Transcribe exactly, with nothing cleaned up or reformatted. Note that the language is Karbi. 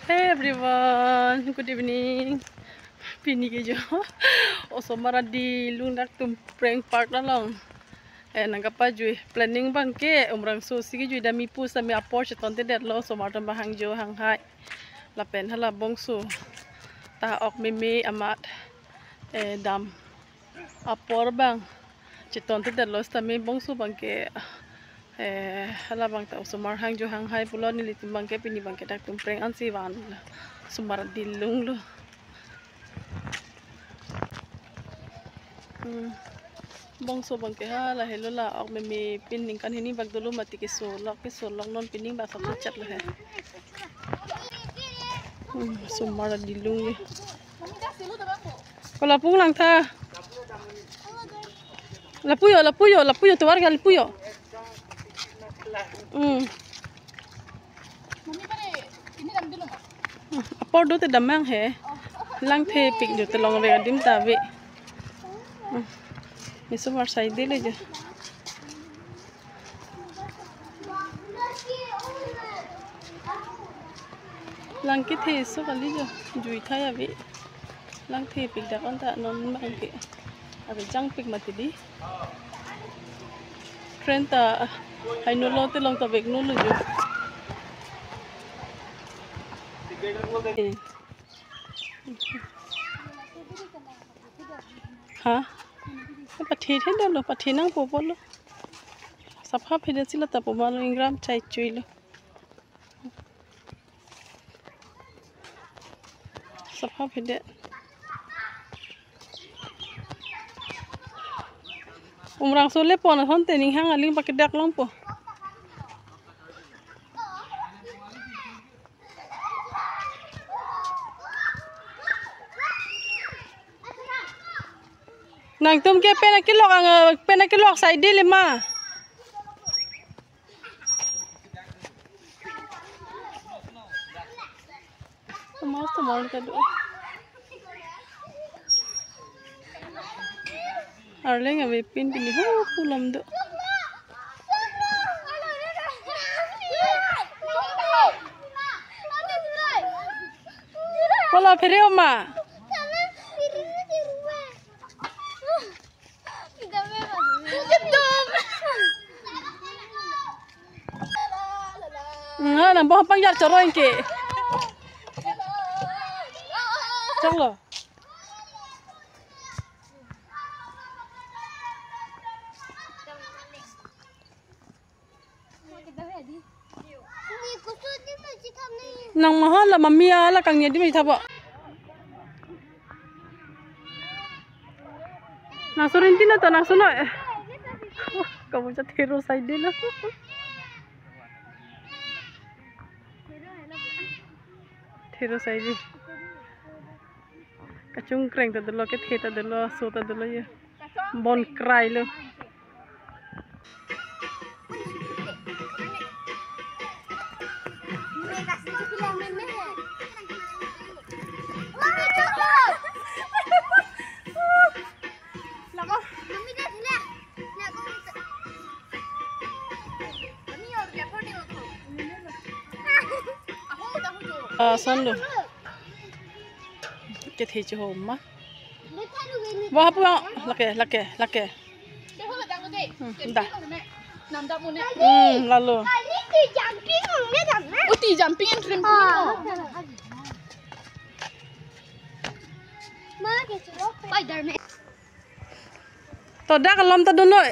Hey everyone, good evening. Pini ke jo osomar adilung dak Tumpreng Park along. Eh, nangkapajui planning abangke Umrangso si kejui dam-i pu sitame apor cheton-te detlo, osomar atum abang hangjo hanghai. Lapen hala bongso ta ok meme amat, eh, dam apor abang cheton-te detlo sitame bongso abangke, eh, hala abang ta osomar hangjo hanghai pulo, nelitum abangke pini abangke dak Tumpreng ansi van osomar adilung lo. Hmm. Bongso abangke hala helo, la ok meme pin ningkan hini bak dolo mati keso lok, keso lok non pining bak sap chat lo he. Hmm, osomar adilung le. Ko lapu langtha. Lapu jo, lapu jo, lapu jo, tovar ke lapu jo. Hmm. Apor do te damnang he. Langthe pik jo te long ave adim ta ave. Hmm. Ni osomar sai dele jo. Lang kethe so kali jo, jui thai ave. Langthe pik dak anta non abangke ave jang pik mati di. Train ta haino lote long ta vek nu lo jo. Ha? Pathe the dolo, pathe nangpo pulo. Sapha phede sila ta pu ma lo, ingram chai chui lo. Sapha phede. Umrangso le pon ason te ning hang aling pakedak longpo. Nangtum ke pen akilok ang, pen akilok sai dele ma. Tomorrow, tomorrow ta do. Arleng ave pin pini ho pulam do. Wala phere ma. Nga nang boh pangjar chorong ke. Choklo. Nang maha la mami ala kangni adim ithap. Nang sorin tina ta nang sono. Wah, kamu chat hero side deh lo. Hero side. Kachungkreng ta dolo, kethe ta dolo, so ta dolo ya. Bon krai lo. Ah, son lo. Kethe chehom ma. Wah, apa? Lake, lake, lake. Hmm, dah. Hmm, lalu. Uti jumping and trampoline. Spider-Man. To dak alam ta dunoi.